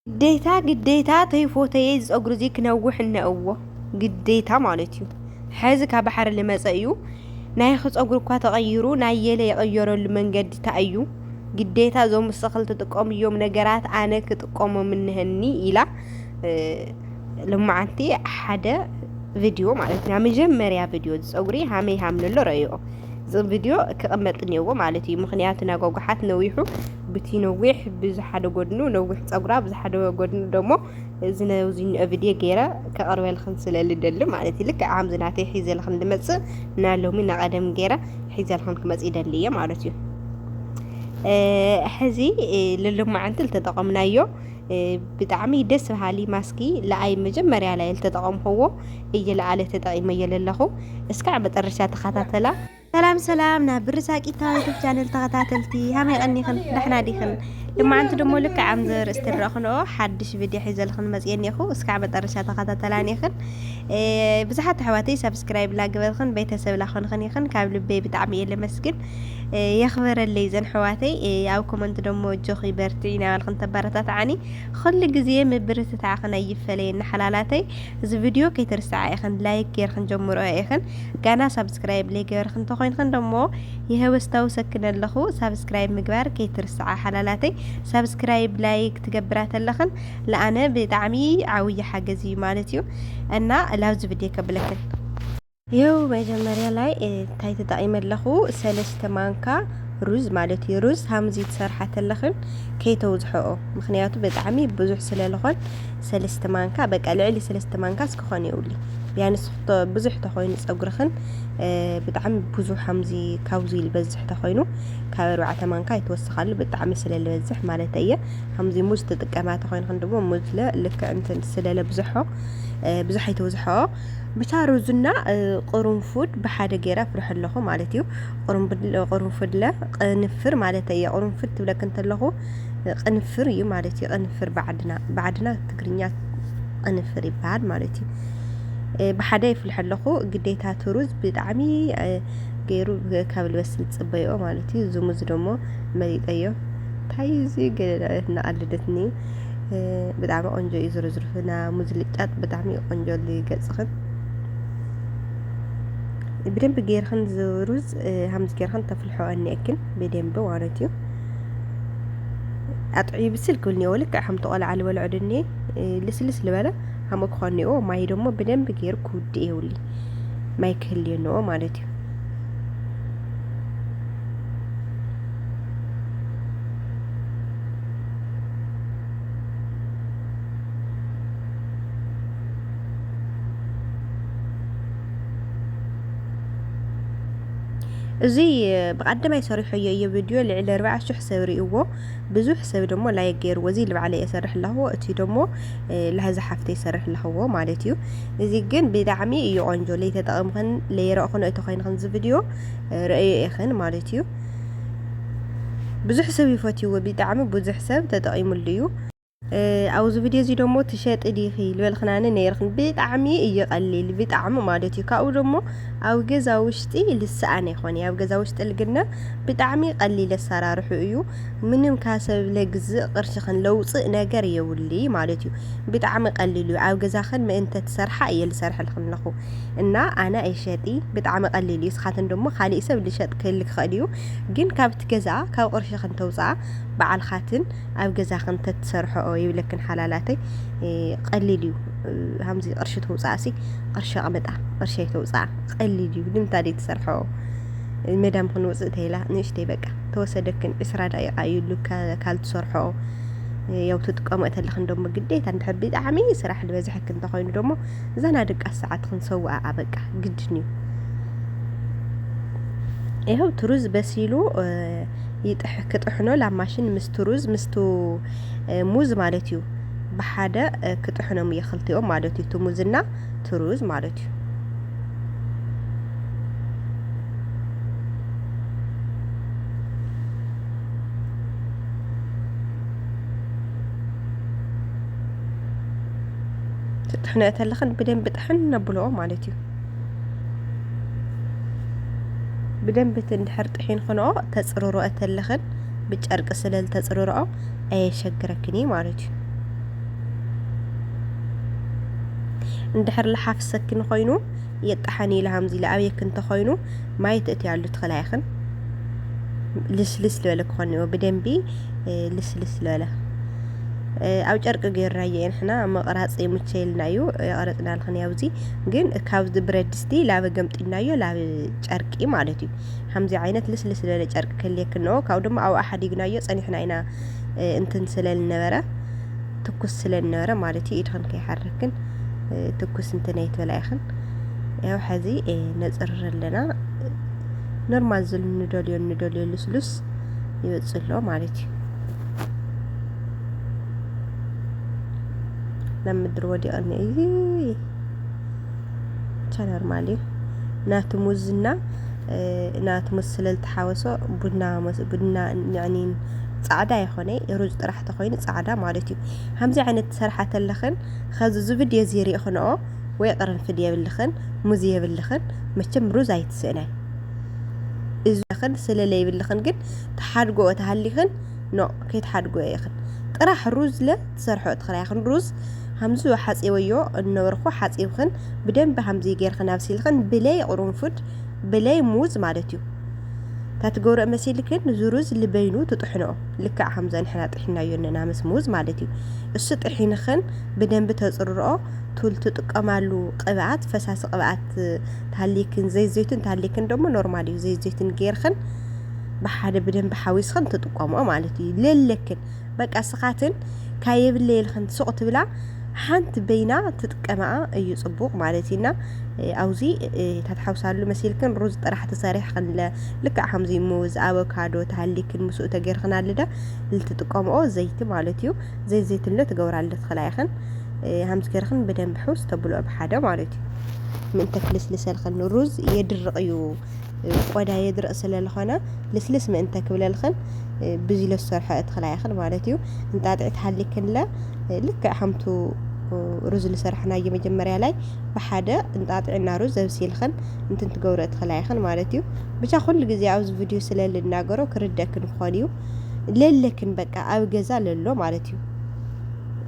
ግዴታ፣ ግዴታ ተይፎተየ እዚ ጸጉሪ እዚ ክነውሕ እነእዎ። ግዴታ ማለት እዩ። ሕዚ ካብ ባሕሪ ልመጸ እዩ። ናይኺ ጸጉሪ እኳ ተቐይሩ፣ ናየለ ይቕየረሉ መንገዲ እንታይ እዩ? ግዴታ እዞም ንስኺ ልትጥቀምዮም ነገራት ኣነ ክጥቀሞም እነሀኒ ኢላ፣ እ፣ ሎማዓንቲ ሓደ ቪድዮ ማለት እዩ። ናይ መጀመርያ ቪድዮ እዚ ጸጉሪ ሃመይ ሃም ነሎ ረእዮ። እዚ ቪድዮ ክቕመጥ እኒኦዎ ማለት እዩ። ምኽንያቱ ናይ ጓጓሓት ነዊሑ፣ ብቲ ነዊሕ ብዝሓደ ጎድኑ፣ ነዊሕ ጸጉራ ብዝሓደ ጎድኑ ደሞ እዚ ነዚ ቪድዮ ገይረ ከቕርበልኽን ስለ ልደሊ ማለት እዩ። ልክዕ ከምዚ ናተይ ሒዘልኽን ልመጽእ፣ ናይ ሎሚ ናይ ቀደም ገይረ ሒዘልኽን ክመጽእ ይደሊ እየ ማለት እዩ። እ፣ ሕዚ፣ እ፣ ልሎማዓንቲ ልተጠቐምናዮ፣ እ፣ ብጣዕሚ ደስ በሃሊ ማስኪ ለኣይ መጀመርያ ላይ ልተጠቐምክዎ እየ ለኣለ ተጠቒመዮ ለለኹ። እስካዕ መጠረሻ ተኸታተላ። ሰላም ሰላም፣ ናብ ብሪ ሳቂታ ዩቱብ ቻነል ተኸታተልቲ፣ ሃመይ ቀኒኽን? ደሕና ዲኽን? ልማዓንቲ ደሞ ልክዕ ኣምዚ ርእስቲ ንረኽንኦ ሓድሽ ቪድዮ ሒዘልኽን መጽየ እኒኹ። እስካዕ መጠረሻ ተኸታተላን ኢኽን። እ፣ ብዙሓት ኣሕዋተይ ሳብስክራይብ ላግበርኽን ቤተሰብ ላኾንኽን ኢኽን። ካብ ልበይ ብጣዕሚ እየ ለመስግን። እ፣ የኽብረለይ ዘን ኣሕዋተይ። እ፣ ኣብ ኮመንት ደሞ እጆኺ በርትዒ እናበልኽን ተበረታትዓኒ። ኹሉ ግዜ ምብርትታዕኽን ኣይፈለየኒ ሓላላተይ። እዚ ቪድዮ ከይትርስዓ ኢኽን ላይክ ጌርኽን ጀምሮ ኢኽን። ጋና ሳብስክራይብ ለይገበርኽን እንተኾይንኽን ደሞ ይሀው ኣስታውሰክን ኣለኹ። ሳብስክራይብ ምግባር ከይትርስዓ ሓላላተይ። ሳብስክራይብ ላይክ ትገብራ ተለኽን ለኣነ ብጣዕሚ ዓብዪ ሓገዝ እዩ ማለት እዩ። እና ላብዚ ቪድዮ ከብለክን። ይኸው መጀመርያ ላይ፣ እ፣ እንታይ ተጠቒመ ኣለኹ? ሰለስተ ማንካ ሩዝ ማለት እዩ። ሩዝ ሃምዚ ትሰርሓ ተለኽን ከይተውዝሐኦ፣ ምኽንያቱ ብጣዕሚ ብዙሕ ስለ ዝኾን ሰለስተ ማንካ፣ በቃ ልዕሊ ሰለስተ ማንካስ ክኾን የብሉ። ቢያንስ ክቶ-፣ ብዙሕ ተኾይኑ ጸጉርኽን፣ እ፣ ብጣዕሚ ብዙሕ ሃምዚ ካብዚ ዝበዝሕ ተኾይኑ ካብ ኣርባዕተ ማንካ ይትወስኻሉ፣ ብጣዕሚ ስለ ዝበዝሕ ማለት እየ። ሃምዚ ሙዝ ትጥቀማ ተኾይንኽን ድማ ሙዝ ለ ልክዕ እንትን ስለ ለብዝሖ፣ እ፣ ብዙሕ ኣይተውዝሖ። ብታ ሩዝና፣ እ፣ ቅርንፉድ ብሓደ ገይረ ኣፍርሖ ኣለኹ ማለት እዩ። ቅርንፉድ፣ ቅርንፉድለ ቅንፍር ማለት እየ። ቅርንፉድ ትብለክ እንተለኹ፣ እ፣ ቅንፍር እዩ ማለት እዩ። ቅንፍር ባዕድና፣ ባዕድና ትግርኛ ቅንፍር ይበሃል ማለት እዩ። እ፣ ብሓደ ይፍልሐ ኣለኹ። ግዴታ እቲ ሩዝ ብጣዕሚ፣ እ፣ ገይሩ ካብ ልበስል ጽበይኦ ማለት እዩ። ዝሙዝ ደሞ መሊጠዮ። እንታይ እዚ ገለ እናቐለደትኒ፣ እ፣ ብጣዕሚ ቆንጆ እዩ ዝርዝርፍና። ሙዝ ልጫጥ ብጣዕሚ እዩ ቆንጆ ልገጽኽን። ብደንብ ገይርኽን ዝሩዝ፣ እ፣ ሃምዚ ገይርኽን ተፍልሖ እኒአክን ብደንብ ማለት እዩ። ኣጥዕዩ ብስል ክብል እኒኦ፣ ልክዕ ከምቲ ቆልዓ ልበልዖ ድኒ፣ እ፣ ልስልስ ልበለ ሃምኡ ክኾን እኒኦ። ማይ ደሞ ብደንብ ገይሩ ክውድእ የብሊ፣ ማይ ክህልዮ እኒኦ ማለት እዩ። እዚ ብቐደማይ ሰሪሖዮ እየ ቪድዮ፣ ልዕሊ ኣርብዓ ሽሕ ሰብ ርእይዎ፣ ብዙሕ ሰብ ደሞ ላይክ ገይርዎ። እዚ ልባዕለ እየ ሰርሕ ኣለኹዎ፣ እቲ ደሞ፣ እ፣ ላህዚ ሓፍተ ይሰርሕ ኣለኹዎ ማለት እዩ። እዚ ግን ብጣዕሚ እዩ ቆንጆ። ለይተጠቐምኽን ለይረእኽን እቲ ኮይንኽን እዚ ቪድዮ፣ እ፣ ርእዮ ኢኽን ማለት እዩ። ብዙሕ ሰብ ይፈትይዎ፣ ብጣዕሚ ብዙሕ ሰብ ተጠቒሙሉ እዩ። እ፣ ኣብዚ ቪድዮ እዚ ደሞ ትሸጢ ዲኺ ልበልኽናኒ ነይርኽን። ብጣዕሚ እዩ ቀሊል፣ ብጣዕሚ ማለት እዩ። ካብኡ ደሞ ኣብ ገዛ ውሽጢ ልስኣን ኣይኮነ፣ ኣብ ገዛ ውሽጢ ልግነ ብጣዕሚ ቀሊል ኣሰራርሑ እዩ። ምንም ካብ ሰብ ለግዝእ ቅርሽኽን ለውፅእ ነገር የብሉይ ማለት እዩ። ብጣዕሚ ቀሊል እዩ። ኣብ ገዛኽን ምእንተ ትሰርሓ እየ ልሰርሐልኽን ኣለኹ። እና ኣነ ኣይሸጢ፣ ብጣዕሚ ቀሊል እዩ። ንስኻትን ደሞ ካሊእ ሰብ ልሸጥ ክህሊ ክኽእል እዩ። ግን ካብቲ ገዛ ካብ ቅርሽኽን ተውፅኣ ባዕልኻትን ኣብ ገዛኽን ተትሰርሐኦ ይብለክን ሓላላተይ። እ፣ ቀሊል እዩ። እ፣ ሃምዚ ቅርሺ ተውፅኣሲ፣ ቅርሺ ኣቕምጣ፣ ቅርሺ ኣይተውፅኣ። ቀሊል እዩ። ንምንታይ ደይ ትሰርሐኦ? መዳም ክንውፅእ ተይላ፣ ንእሽተይ በቃ፣ ተወሰደክን ዕስራ ደቂቓ እዩ ሉካ ካልትሰርሐኦ። እ፣ ያው ትጥቀሞ እተለኽን ደሞ ግዴታ፣ እንድሕር ብጣዕሚ ስራሕ ዝበዝሐክን እንተኾይኑ ደሞ፣ ዘና ድቃስ ሰዓት ክንሰውኣ በቃ፣ ግድን እዩ። ይኸው ትሩዝ በሲሉ፣ እ፣ ይጥሕ-፣ ክጥሕኖ ላብ ማሽን ምስቲ ሩዝ፣ ምስቲ፣ እ፣ ሙዝ ማለት እዩ። ብሓደ፣ እ፣ ክጥሕኖም እየ ክልቲኦም ማለት እዩ። እቲ ሙዝና እቲ ሩዝ ማለት እዩ። ትጥሕኖ ተለኽን ብደንብ ጥሕን ነብልኦ ማለት እዩ። ብደንብ እቲ እንድሕር ጥሒንክንኦ ተጽርርኦ ተለኽን ብጨርቂ ስለ ዝተጽርርኦ ኣየሸግረክን እዩ ማለት እዩ። እንድሕር ልሓፍሰኪ ንኾይኑ የጣሓኒ ኢለ ሃምዚ ኢለ ኣብየኪ እንተኾይኑ ማይ ትእትያሉ ትኽላይኽን ልስልስ ዝበለ ክኾን እኒኦ ብደንቢ ልስልስ ዝበለ ኣብ ጨርቂ ገይርናዮ ንሕና ምቕራፅ ይምቸየልና እዩ። የቐረፅናልኽን ኣብዚ ግን ካብዚ ብረት ድስቲ ላበ ገምጢናዮ ላብ ጨርቂ ማለት እዩ። ከምዚ ዓይነት ልስልስ ዝበለ ጨርቂ ከልየክንኦ ካብኡ ድማ ኣብኣ ሓዲግናዮ ፀኒሕና ኢና እንትን ስለልነበረ ትኩስ ስለልነበረ ማለት እዩ። ኢድኽን ከይሓረክን ትኩስ እንትን ኣይትበላ ኢኽን። ያው ሐዚ ነፅርር ኣለና። ኖርማል ዝል ንደልዮ ንደልዮ ልስሉስ ይወፅእ ኣሎ ማለት እዩ። ናብ ምድሪ ወዲቐኒ እዩ። ብቻ ኖርማል እዩ። ናቲ ሙዝና ናቲ ሙዝ ስለልተሓወሶ ቡና ቡና ኒዕኒን ፃዕዳ ይኾነ ሩዝ ጥራሕ ተኾይኑ ፃዕዳ ማለት እዩ። ከምዚ ዓይነት ትሰርሓ ተለኽን ኸዚ እዚ ቪድዮ እዚ ሪእኽንኦ ወይ ቅርንፍድ የብልኽን ሙዝ የብልኽን መቸም ሩዝ ኣይትስእናይ። እዚ ኽን ስለለ ይብልኽን ግን ተሓድጎ ተሃሊኽን ኖ ከይትሓድጎ ኢኽን ጥራሕ ሩዝ ለ ትሰርሖ ትኽላ ኢኽን ሩዝ ሃምዚ ሓፂወዮ እነበርኹ ሓፂብኽን ብደንብ ሃምዚ ገይርኽን ኣብሲልኽን ብለይ ቅርንፉድ ብለይ ሙዝ ማለት እዩ። እታ ትገብረኦ መሲልክን እዚ ሩዝ ልበይኑ ትጥሕንኦ ልክዕ ሃምዛ ንሕና ጥሒናዮ ነና ምስ ሙዝ ማለት እዩ። እሱ ጥሒንኽን ብደንብ ተፅርርኦ ቱል ትጥቀማሉ ቅብኣት ፈሳሲ ቅብኣት ተሃሊክን ዘይት ዘይቱን ተሃሊክን ደሞ ኖርማል እዩ። ዘይት ዘይቱን ገይርኽን ብሓደ ብደንብ ሓዊስኽን ትጥቀምኦ ማለት እዩ። ለለክን በቃ ስኻትን ካየብለየልኽን ሱቕ ትብላ ሓንቲ በይና ትጥቀማኣ እዩ ፅቡቕ ማለት እዩና። ኣብዚ ታትሓውሳሉ መሲልክን ሩዝ ጥራሕ ተሰሪሕኽን ለ ልክዕ ከምዚ ሙዝ ኣቮካዶ ተሃሊክን ምስኡ ተገይርኽን ኣልደ ልትጥቀምኦ ዘይቲ ማለት እዩ። ዘይት ዘይትለ ትገብራለ ትኽላ ኢኽን። ሃምዚ ገይርኽን ብደንብ ሕውስ ተብልኦ ብሓደ ማለት እዩ። ምእንተ ክልስልሰልኽን ሩዝ የድርቕ እዩ። ቆዳ የድርቕ ስለ ዝኾነ ልስልስ ምእንተ ክብለልኽን ብዚ ለሰርሖ እትኽላ ኢኽን ማለት እዩ። እንጣጥዒ ተሃሊክንለ ልክዕ ከምቱ ሩዝ ልሰርሕናዮ መጀመርያ ላይ ብሓደ እንጣጥዕና ሩዝ ዘብሲልኽን እንትን ትገብሮ እትኽላ ኢኽን ማለት እዩ። ብቻ ኩሉ ግዜ ኣብዚ ቪድዮ ስለ ልናገሮ ክርደክን ክኾን እዩ። ለለክን በቃ ኣብ ገዛ ለሎ ማለት እዩ።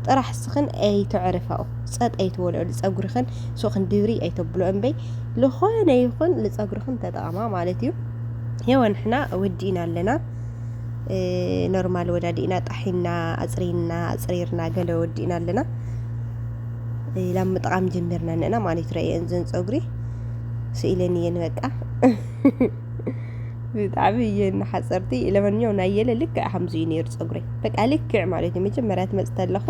ጥራሕ ስኽን ኣይተዕርፋኡ ጸጥ ኣይትበልዑ ልጸጉርኽን ሱኽን ድብሪ ኣይተብሎ እምበይ ልኾነ ይኹን ልጸጉርኽን ተጠቐማ ማለት እዩ። የወ ንሕና ወዲእና ኣለና። ኖርማል ወዳዲእና ጣሒና ኣፅሪና ኣፅሪርና ገለ ወዲእና ኣለና። ላብ ምጥቓም ጀሚርና ንእና ማለት ረእየን ዘን ፀጉሪ ስኢለን እየን በቃ ብጣዕሚ እየን ሓፀርቲ። ለመንኛው ናይ የለ ልክዕ ከምዚ እዩ ነይሩ ፀጉረይ በቃ ልክዕ ማለት እዩ። መጀመርያ ትመፅእ ተለኹ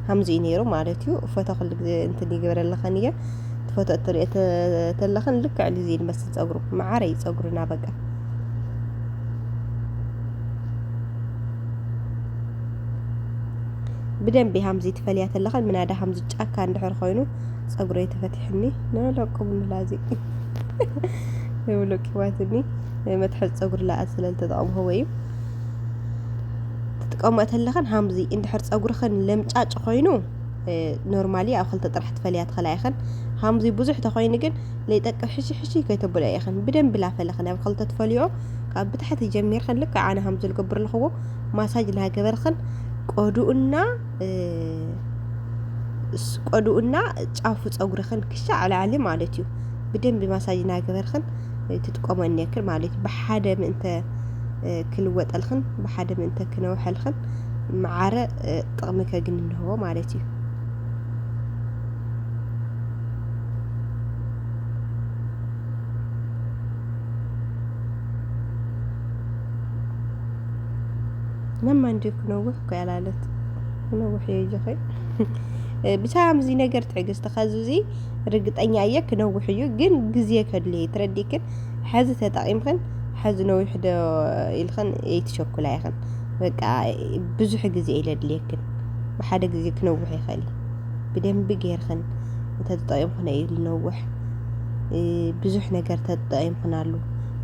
ከምዚ እዩ ነይሩ ማለት እዩ። ፎቶ ኩሉ ግዜ እንትን ይግበረለኸን እየ። ፎቶ እትሪኦ ተለኽን ልክዕ ልዚ ዝመስል ፀጉሩ መዓረ እዩ ፀጉርና በቃ ብደንቢ ሃምዚ ትፈልያ ተለኽን ምናዳ ሃምዚ ጫካ እንድሕር ኮይኑ ፀጉረይ ተፈቲሕኒ ንለቁም ምላዚ ይብለቂዋትኒ መትሐዚ ፀጉሪ ለኣ ስለልተጠቐምክዎ እዩ። ትጥቀምኦ ተለኽን ሃምዚ እንድሕር ፀጉርኽን ለምጫጭ ኮይኑ ኖርማሊ ኣብ ክልተ ጥራሕ ትፈልያ ትኽእላ ኢኽን። ሃምዚ ብዙሕ ተኾይኑ ግን ለይጠቅም ሕሺ ሕሺ ከይተብሎ ኢኽን። ብደንቢ ላፈለኽን ኣብ ክልተ ትፈልዮ ካብ ብታሕቲ ጀሚርኽን ልክዕ ኣነ ሃምዚ ልገብር ኣለኽዎ ማሳጅ ናገበርኽን ቆዱኡና ቆዱኡና ጫፉ ፀጉርኽን ክሻዕ ላዕሊ ማለት እዩ። ብደንቢ ማሳጅ ናገበርኽን ትጥቀሞ እኒክን ማለት እዩ። ብሓደ ምእንተ ክልወጠልኽን ብሓደ ምእንተ ክነውሐልኽን መዓረ ጥቕሚ ከግኒ እንህቦ ማለት እዩ። ነማ እንዲ ክነውሕ እኮ ያላለት ክነውሕ እየ ጆኸይ ብቻ ምዚ ነገር ትዕግስቲ ከዚ እዚ ርግጠኛ እየ ክነውሕ እዩ፣ ግን ግዜ ከድልዮ እዩ። ትረዲእክን? ሐዚ ተጠቒምክን ሐዚ ነዊሕ ዶ ኢልኽን ኣይትሸኩላ ኢኽን። በቃ ብዙሕ ግዜ እዩ ለድልየክን። ብሓደ ግዜ ክነውሕ ይኽእል እዩ። ብደንቢ ጌርኽን እንተተጠቒምክን እዩ ልነውሕ። ብዙሕ ነገር ተጠቒምክናሉ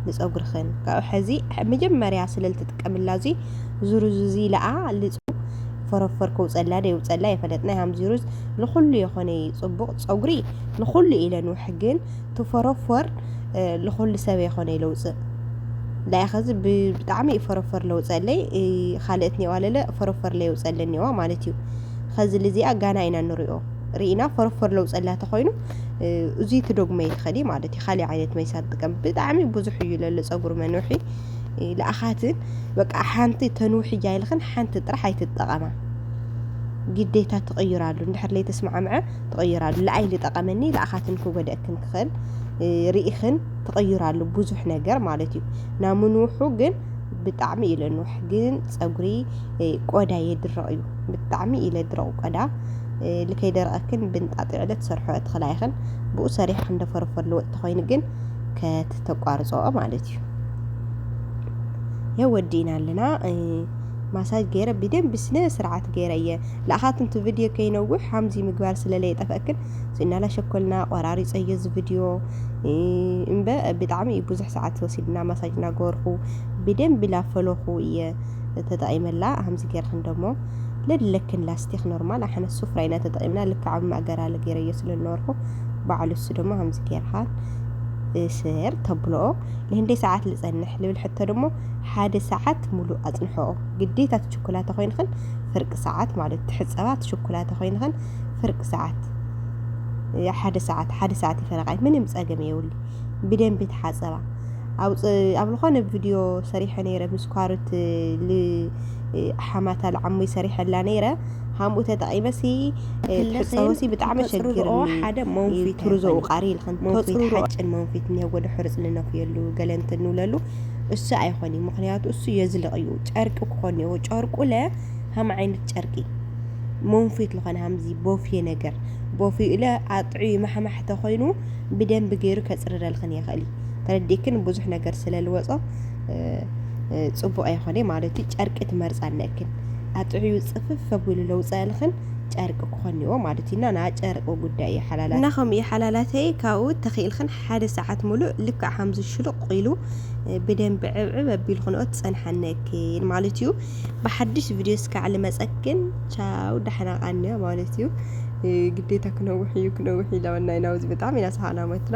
ንፀጉርኽን። ካብኡ ሐዚ መጀመርያ ስለ ልትጥቀምላ እዚ ዝሩዝ እዚ ለኣ ልፁ ፈረፈር ከውፀላ ዶ የውፀላ የፈለጥና። ሃምዚ ሩዝ ንኹሉ የኾነ ፅቡቕ ፀጉሪ ንኹሉ ኢለ ንውሕ ግን ትፈረፎር ንኹሉ ሰብ የኾነ ለውፅእ ዳይ ኸዚ ብጣዕሚ እዩ ፈረፈር ለውፀለይ። ካልእት ኔዋ ለለ ፈረፈር ለየውፀለ ኔዋ ማለት እዩ። ኸዚ ልዚኣ ጋና ኢና ንሪኦ። ርኢና ፈረፈር ለውፀላ ተኾይኑ፣ እዚ ትደግሞ ይትኸዲ ማለት እዩ። ካልእ ዓይነት መይሳ ትጥቀም። ብጣዕሚ ብዙሕ እዩ ለለ ፀጉሪ መንውሒ። ለኣኻትን በቃ ሓንቲ ተንውሒ እያ ኢልኽን ሓንቲ ጥራሕ ኣይትጠቐማ። ግዴታ ትቕይራሉ። እንድሕር ለይተስማዕምዐ ትቕይራሉ። ለኣይ ልጠቐመኒ ለኣኻትን ክጎደእክን ክኽእል። ርኢኽን ትቕይራሉ ብዙሕ ነገር ማለት እዩ። ናምንውሑ ግን ብጣዕሚ እዩ ለንውሕ። ግን ፀጉሪ ቆዳ የድርቕ እዩ። ብጣዕሚ እዩ ለድርቕ ቆዳ። ልከይደረቐክን ብንጣጢዕ ለትሰርሖ እትኽላ ኢኽን። ብኡ ሰሪሕኽን ደፈረፈር ልወጥ ተኾይኑ ግን ከተቋርፅኦ ማለት እዩ። የው ወዲእና ኣለና። ማሳጅ ገይረ ብደንብ ስነ ስርዓት ገይረ እየ። ለኣኻትንቲ ቪድዮ ከይነውሕ ሃምዚ ምግባር ስለለይጠፈእክን ስናላ ሸኮልና ቆራሪፀዮ እዚ ቪድዮ እምበ ብጣዕሚ እዩ ብዙሕ ሰዓት ወሲድና ማሳጅ እናገበርኩ ብደንብ ላፈለኹ እየ ተጠቒመላ። ሃምዚ ገይርክን ደሞ ለድለክን ላስቲክ ኖርማል ኣሕነ ሱፍራ ኢና ተጠቒምና። ልክዕ ኣብ ማእገራ ገይረዮ ስለ ዝነበርኩ ባዕሉ እሱ ደሞ ሃምዚ ገይርካ እሰር ተብልኦ። ለህንደይ ሰዓት ልፀንሕ ልብል ሕቶ ደሞ ሓደ ሰዓት ሙሉእ ኣፅንሕኦ። ግዴታ ትሽኩላ ተኾይንኽን ፍርቂ ሰዓት ማለት ትሕፀባ ትሽኩላ ተኾይንኽን ፍርቂ ሰዓት ሓደ ሰዓት ሓደ ሰዓት ይፈረቃይ ምንም ፀገም የውሊ። ብደንቢ ተሓፀባ። ኣብ ዝኾነ ቪድዮ ሰሪሐ ነይረ ምስ ኳርት ሓማታ ልዓሙይ ሰሪሐላ ነይረ። ሃምኡ ተጠቒመሲ ትሕፀወሲ ብጣዕሚ ሸጊርኒ። ሓደ መንፊት ቱርዞ ውቃሪ ኢልኸን ተፅሩሮ ሓጭን መንፊት እኒሀ ወደ ሕርፅ ንነፍየሉ ገለ እንትን ንብለሉ እሱ ኣይኾን እዩ። ምክንያቱ እሱ የዝልቕ እዩ። ጨርቂ ክኾን እኒኦ። ጨርቁ ለ ሃም ዓይነት ጨርቂ መንፊት ዝኾነ ሃምዚ ቦፌ ነገር ቦፌ ኢለ ኣጥዕዩ ማሕማሕ ተኾይኑ ብደንቢ ገይሩ ከፅርረልኽን ይኽእል እዩ። ተረዲእክን ብዙሕ ነገር ስለ ልወፆ ፅቡቕ ኣይኾነ ማለት እዩ። ጨርቂ ትመርፃ ነእክን ኣጥዕዩ ፅፍፍ ኣቢሉ ለውፀልኽን ጨርቂ ክኾንዎ ማለት እዩ። እና ጨርቂ ጉዳይ እዩ ሓላላት እና ከምኡ እዩ ሓላላተይ። ካብኡ ተኽኢልኽን ሓደ ሰዓት ሙሉእ ልክዕ ሃምዚ ሽሉቕ ኢሉ ብደንቢ ዕብዕብ ኣቢልኽንኦ ትፀንሓነክን ማለት እዩ። ብሓድሽ ቪድዮ እስካዕ ልመፀክን ቻው ዳሕና ቃንያ ማለት እዩ። ግዴታ ክነውሕ እዩ ክነውሕ ኢላወና ኢና። ኣብዚ ብጣዕሚ ኢና ሰሓና ሞትና።